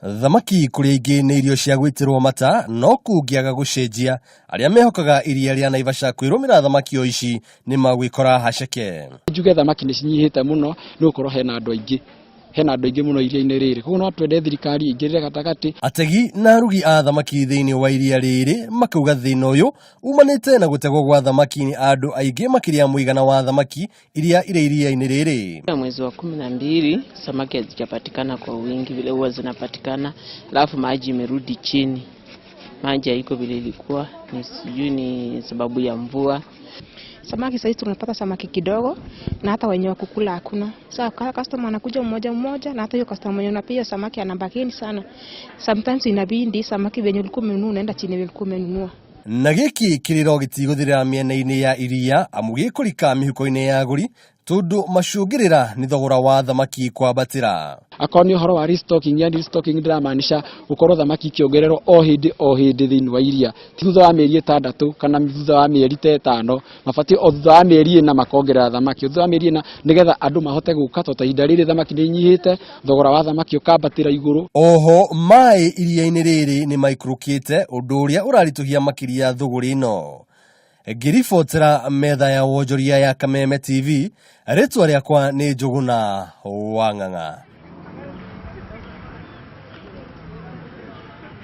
Thamaki kũrĩ aingĩ nĩ irio cia gwĩtĩrwo mata, no kũngĩaga gũcenjia, arĩa mehokaga iria rĩa Naivasha kwĩrũmĩra thamaki o ici nĩ magwĩkora haceke. Njuge thamaki nĩ cinyihĩte mũno nĩ gũkorwo hena andũ aingĩ hena andũ aingĩ mũno iria-inĩ rĩrĩ, koguo no twende thirikari ĩingĩrĩre gatagatĩ. Ategi na arugi a thamaki thĩinĩ wa iria rĩrĩ makauga thĩna ũyũ umanĩte na gũtegwo gwa thamaki nĩ andũ aingĩ makĩria mũigana wa thamaki iria irĩ iria-inĩ rĩrĩ. Mwezi wa 12 samaki hazijapatikana kwa wingi vile huwa zinapatikana, alafu maji imerudi chini, maji haiko vile ilikuwa, ni sijui ni sababu ya mvua. Samaki sasa tunapata samaki kidogo na hata wenye wa kukula hakuna. Sasa customer anakuja mmoja mmoja, na hata hiyo customer mwenye unapiga samaki anabakini sana. Sometimes inabidi samaki venye ulikuwa umenunua unaenda chini venye ulikuwa umenunua. Na gĩkĩ kĩrĩro gĩtigũthirĩra mĩena-inĩ ya iria amu gĩkũrika mĩhuko-inĩ ya agũri tondũ macũngĩrĩra nĩ thogora wa thamaki kwambatĩra. Akorwo nĩ ũhoro wa restocking, yani restocking ndĩramaanisha gũkorwo thamaki ikĩongererwo o hĩndĩ o hĩndĩ thĩinĩ wa iria, ti thutha wa mĩeri 6 kana thutha wa mĩeri ta 5, mabatiĩ o thutha wa mĩeri 4 makongerera thamaki, o thutha wa mĩeri 4 nĩgetha andũ mahote gũka, tondũ ta ihinda rĩrĩ thamaki nĩ inyihĩte, thogora wa thamaki ũkambatĩra igũrũ. Oho maĩ iria-inĩ rĩrĩ nĩ maikũrũkĩte ũndũ ũrĩa ũraritũhia makĩria thũgũrĩ ĩno. Ngĩribotera metha ya wonjoria ya Kameme TV, rĩtwa rĩakwa nĩ Njũgũna wa Ng'ang'a.